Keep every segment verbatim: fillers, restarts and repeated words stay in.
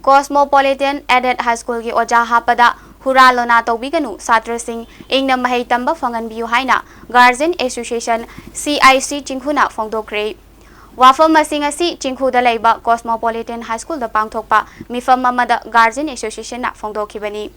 Cosmopolitan Aided High Schoolꯒꯤ ꯑꯣꯖꯥ ꯍꯥꯞꯄꯗ ꯍꯨꯔꯥ ꯂꯣꯅꯥ ꯇꯧꯕꯤꯒꯅꯨ, ꯁꯥꯇ꯭ꯔꯁꯤꯡ ꯏꯪꯅ ꯃꯍꯩ ꯇꯝꯕ ꯐꯪꯍꯟꯕꯤꯌꯨ ꯍꯥꯏꯅ Guardian Association, C I C, ꯆꯤꯡꯈꯨꯅ ꯐꯣꯡꯗꯣꯛꯈ꯭ꯔꯦ꯫ ꯋꯥꯐꯝ ꯑꯁꯤꯡ ꯑꯁꯤ ꯆꯤꯡꯈꯨꯗ ꯂꯩꯕ Cosmopolitan High Schoolꯗ ꯄꯥꯡꯊꯣꯛꯄ ꯃꯤꯐꯝ ꯑꯃꯗ Guardian Associationꯅ ꯐꯣꯡꯗꯣꯛꯈꯤꯕꯅꯤ꯫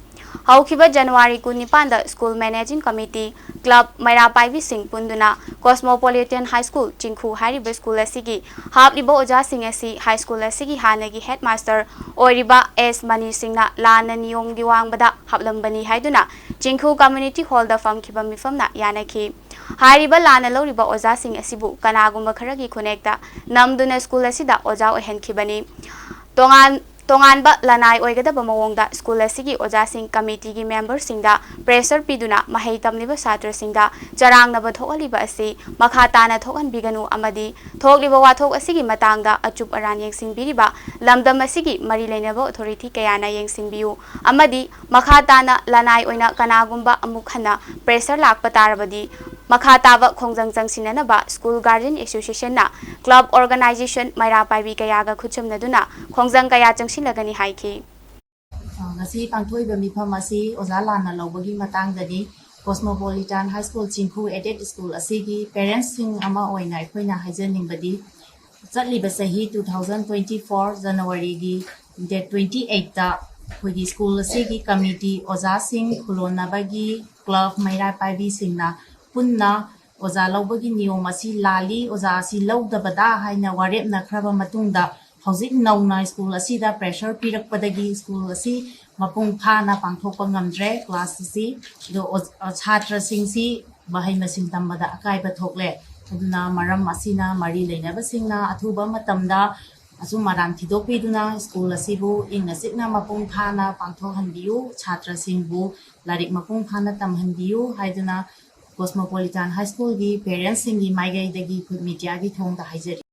ꯍꯧꯈꯤꯕ January ꯀꯨꯟꯅꯤꯄꯥꯟꯗ School Managing Committee, club, ꯃꯩꯔꯥ ꯄꯥꯏꯕꯤꯁꯤꯡ ꯄꯨꯟꯗꯨꯅ Cosmopolitan High School, ꯆꯤꯡꯈꯨ ꯍꯥꯏꯔꯤꯕ school ꯑꯁꯤꯒꯤ ꯍꯥꯞꯂꯤꯕ ꯑꯣꯖꯥꯁꯤꯡ ꯑꯁꯤ high school ꯑꯁꯤꯒꯤ ꯍꯥꯟꯅꯒꯤ headmaster ꯑꯣꯏꯔꯤꯕ S ꯃꯅꯤ ꯁꯤꯡꯅ ꯂꯥꯟꯅ ꯅꯤꯌꯣꯝꯒꯤ ꯋꯥꯡꯃꯗ ꯍꯥꯞꯂꯝꯕꯅꯤ ꯍꯥꯏꯗꯨꯅ ꯆꯤꯡꯈꯨ Community Hallꯗ ꯐꯝꯈꯤꯕ ꯃꯤꯐꯝꯅ ꯌꯥꯅꯈꯤ꯫ ꯍꯥꯏꯔꯤꯕ ꯂꯥꯟꯅ ꯂꯧꯔꯤꯕ ꯑꯣꯖꯥꯁꯤꯡ ꯑꯁꯤꯕꯨ ꯀꯅꯥꯒꯨꯝꯕ ꯈꯔꯒꯤ ꯈꯨꯅꯦꯛꯇ ꯅꯝꯗꯨꯅ school ꯑꯁꯤꯗ ꯑꯣꯖꯥ ꯑꯣꯏꯍꯟꯈꯤꯕꯅꯤ꯫ ꯇꯣꯉꯥꯟ ꯇꯣꯉꯥꯟꯕ ꯂꯅꯥꯏ ꯑꯣꯏꯒꯗꯕ ꯃꯑꯣꯡꯗ school ꯑꯁꯤꯒꯤ ꯑꯣꯖꯥꯁꯤꯡ committeeꯒꯤ memberꯁꯤꯡꯗ pressure ꯄꯤꯗꯨꯅ ꯃꯍꯩ ꯇꯝꯂꯤꯕ ꯁꯥꯇ꯭ꯔꯁꯤꯡꯗ ꯆꯔꯥꯡꯅꯕ ꯊꯣꯛꯍꯜꯂꯤꯕ ꯑꯁꯤ ꯃꯈꯥ ꯇꯥꯅ ꯊꯣꯛꯍꯟꯕꯤꯒꯅꯨ ꯑꯃꯗꯤ ꯊꯣꯛꯂꯤꯕ ꯋꯥꯊꯣꯛ ꯑꯁꯤꯒꯤ ꯃꯇꯥꯡꯗ ꯑꯆꯨꯞ ꯑꯔꯥꯟ ꯌꯦꯡꯁꯤꯟꯕꯤꯔꯤꯕ ꯂꯝꯗꯝ ꯑꯁꯤꯒꯤ ꯃꯔꯤ ꯂꯩꯅꯕ authority ꯀꯌꯥꯅ ꯌꯦꯡꯁꯤꯟꯕꯤꯌꯨ ꯑꯃꯗꯤ ꯃꯈꯥ ꯇꯥꯅ ꯂꯅꯥꯏ ꯑꯣꯏꯅ ꯀꯅꯥꯒꯨꯝꯕ ꯑꯃꯨꯛ ꯍꯟꯅ pressure ꯂꯥꯛꯄ ꯇꯥꯔꯕꯗꯤ ꯃꯈꯥ ꯇꯥꯕ ꯈꯣꯡꯖꯪ ꯆꯪꯁꯤꯟꯅꯅꯕ School Guardian Associationꯅ club organization ꯃꯩꯔꯥ ꯄꯥꯏꯕꯤ ꯀꯌꯥꯒ ꯈꯨꯠꯁꯝꯅꯗꯨꯅ ꯈꯣꯡꯖꯪ ꯀꯌꯥ ꯆꯪꯁꯤꯜꯂꯒꯅꯤ ꯍꯥꯏꯈꯤ꯫ ꯑ, ꯉꯁꯤ ꯄꯥꯡꯊꯣꯛꯏꯕ ꯃꯤꯐꯝ ꯑꯁꯤ ꯑꯣꯖꯥ ꯂꯥꯟꯅ ꯂꯧꯕꯒꯤ ꯃꯇꯥꯡꯗꯅꯤ꯫ Cosmopolitan High School ꯆꯤꯡꯈꯨ Aided School ꯑꯁꯤꯒꯤ parentsꯁꯤꯡ ꯑꯃ ꯑꯣꯏꯅ ꯑꯩꯈꯣꯏꯅ ꯍꯥꯏꯖꯅꯤꯡꯕꯗꯤ, ꯆꯠꯂꯤꯕ ꯆꯍꯤ two thousand twenty four Januaryꯒꯤ date twenty eightꯇ ꯑꯩꯈꯣꯏꯒꯤ school ꯑꯁꯤꯒꯤ committee, ꯑꯣꯖꯥꯁꯤꯡ, ꯈꯨꯂꯣꯟꯅꯕꯒꯤ club, ꯃꯩꯔꯥ ꯄꯥꯏꯕꯤꯁꯤꯡꯅ ꯄꯨꯟꯅ ꯑꯣꯖꯥ ꯂꯧꯕꯒꯤ ꯅꯤꯌꯣꯝ ꯑꯁꯤ ꯂꯥꯜꯂꯤ, ꯑꯣꯖꯥ ꯑꯁꯤ ꯂꯧꯗꯕꯗ ꯍꯥꯏꯅ ꯋꯥꯔꯦꯞꯅꯈ꯭ꯔꯕ ꯃꯇꯨꯡꯗ, ꯍꯧꯖꯤꯛ ꯅꯧꯅ school ꯑꯁꯤꯗ pressure ꯄꯤꯔꯛꯄꯗꯒꯤ school ꯑꯁꯤ ꯃꯄꯨꯡ ꯐꯥꯅ ꯄꯥꯡꯊꯣꯛꯄ ꯉꯝꯗ꯭ꯔꯦ class ꯑꯁꯤ꯫ ꯑꯗꯣ ꯑꯣ-, ꯁꯥꯇ꯭ꯔꯁꯤꯡꯁꯤ ꯃꯍꯩ ꯃꯁꯤꯡ ꯇꯝꯕꯗ ꯑꯀꯥꯏꯕ ꯊꯣꯛꯂꯦ꯫ ꯑꯗꯨꯅ ꯃꯔꯝ ꯑꯁꯤꯅ ꯃꯔꯤ ꯂꯩꯅꯕꯁꯤꯡꯅ ꯑꯊꯨꯕ ꯃꯇꯝꯗ ꯑꯆꯨꯝ ꯑꯔꯥꯟ ꯊꯤꯗꯣꯛꯄꯤꯗꯨꯅ school ꯑꯁꯤꯕꯨ ꯏꯪꯅ ꯆꯤꯛꯅ ꯃꯄꯨꯡ ꯐꯥꯅ ꯄꯥꯡꯊꯣꯛꯍꯟꯕꯤꯌꯨ, ꯁꯥꯇ꯭ꯔꯁꯤꯡꯕꯨ ꯂꯥꯏꯔꯤꯛ ꯃꯄꯨꯡ ꯐꯥꯅ ꯇꯝꯍꯟꯕꯤꯌꯨ ꯍꯥꯏꯗꯨꯅ Cosmopolitan High Schoolꯒꯤ parentsꯁꯤꯡꯒꯤ ꯃꯥꯏꯀꯩꯗꯒꯤ ꯑꯩꯈꯣꯏ mediaꯒꯤ ꯊꯣꯡꯗ ꯍꯥꯏꯖꯔꯤ꯫